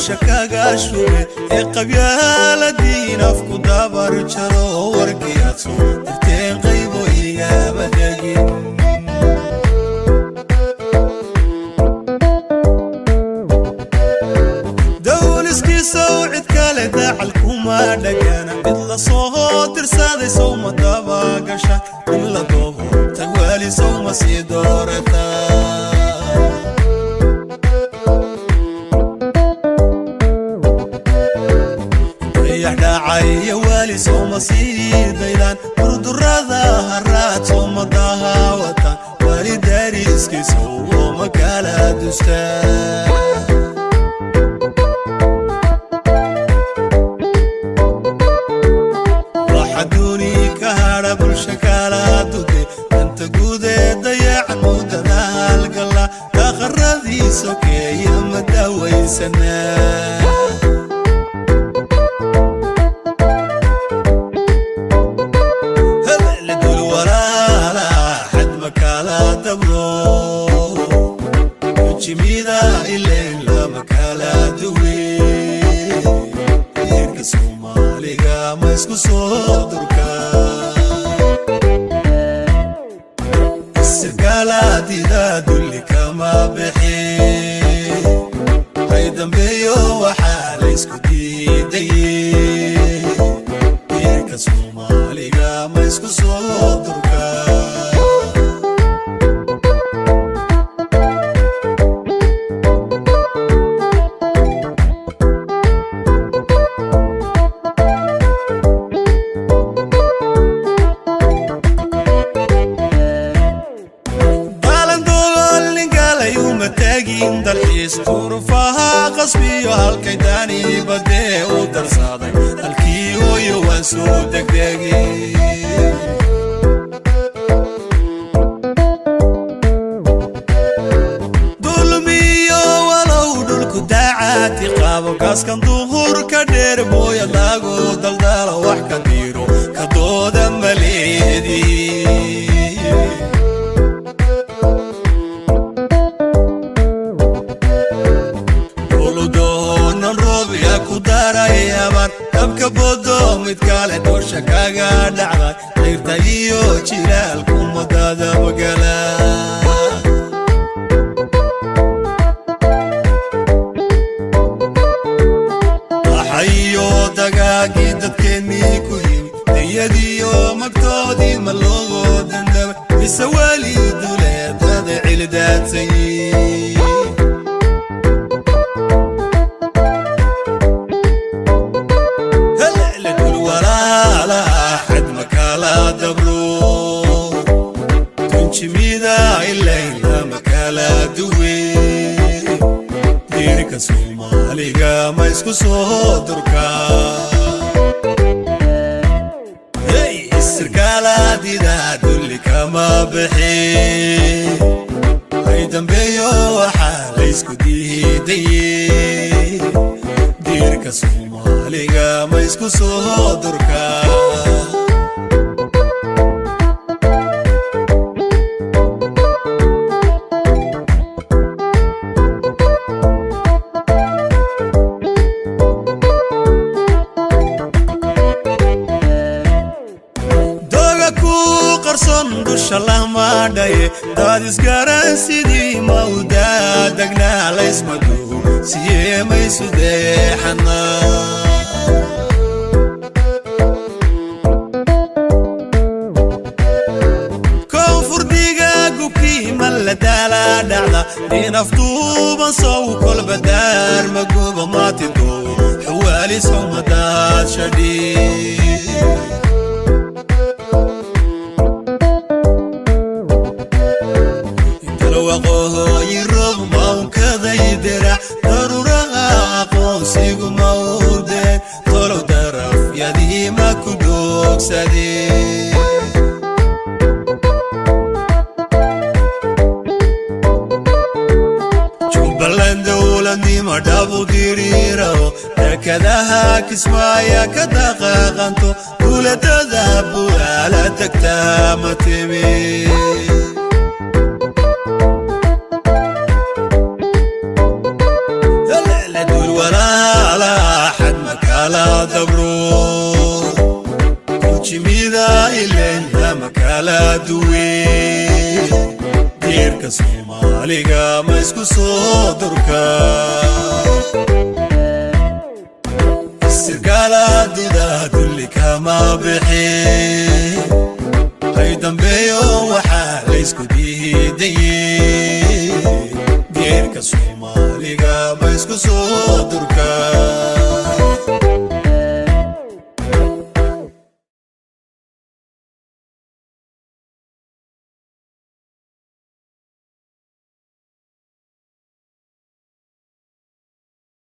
dusha kaga shube ee qabyaaladiin afku dabar jaro warkii aad soo dirteen qaybo igama degin. Dowliskiisa u cid kale dacal kuma dhagana, mid la soo dirsaday sowma dabagasha, in la doobo tagwaali sowma sii doorata. Dayax dhacay iyo waali sowma sii daydaan, durdurada haraad sowma dahawataan, waali dariskiisa uma kala dustaan. Waxa duuni ka hadha bulsha kala dude, danta guud ee dayacan muddada halgala, daqaradii sokeeya ma daawaysanaa. Dul walaala xad ma kala dabro, jimida ileen lama kala duwe, diirka Soomaaliga ma isku soo durka, sirkaaladida dulli kama bixi, hay dambeeyo waxaa laysku diidaye, diirka Soomaaliga ma isku soo durka. Tagin dalxiis durufaha qasbiyo halkay daani badee u darsaday halkii hooyo waan soo degdegay. Dulmiyo walow dhulku daacati qabo, gaaskan duhur ka dheer mooya lagu daldalo, wax ka diiro ka dooda maleedii. Doonan roob yaa ku daray abaar, dabka bodo mid kale dusha kaga dhacday, dayrta iyo jilaalku madada magala. Axayo dagaagii dadkeennii ku yimid, dayadiyo magtoodii ma loogo dandabay, mise weli duleedada cildaadsayi. Dul walaala xad ma kala dabro, tunjimida ilayn lama kala duwe, diirka Soomaaliga ma isku soo durka, sirkaaladida dulli kama bixi, hay dambeeyo waxaa laysku diidaye, diirka Soomaaliga ma isku soo durka. Doga ku qarson dusha lama dhaye, daad isgaran sidii mawdaa degnaa, laysmaduhu siye maysu deexana. Koonfurdiga gubkii ma la daala dhacda, nin afduuban sow kolba daar maguba maatido, xawaali sowmadaad shadhi. Dalwaqooyi roob maunkaday dirac, daruuraha aqoonsigu mawdeen, tolow darafyadii ma ku doogsadeen. Jubbaland dowladnimo dhabu diriirao, dekadaha Kismaaya ka dhaqaaqanto, dowladada bu'aala tagtaa ma timi. Dul walaala dabro kujimida ilen lama kala duwe. Diirka Soomaaliga ma isku soo durka? Sirkaaladuda dulli kama bixi, hay dambeeyo waxaa laysku diidaye. Diirka Soomaaliga ma isku soo durka?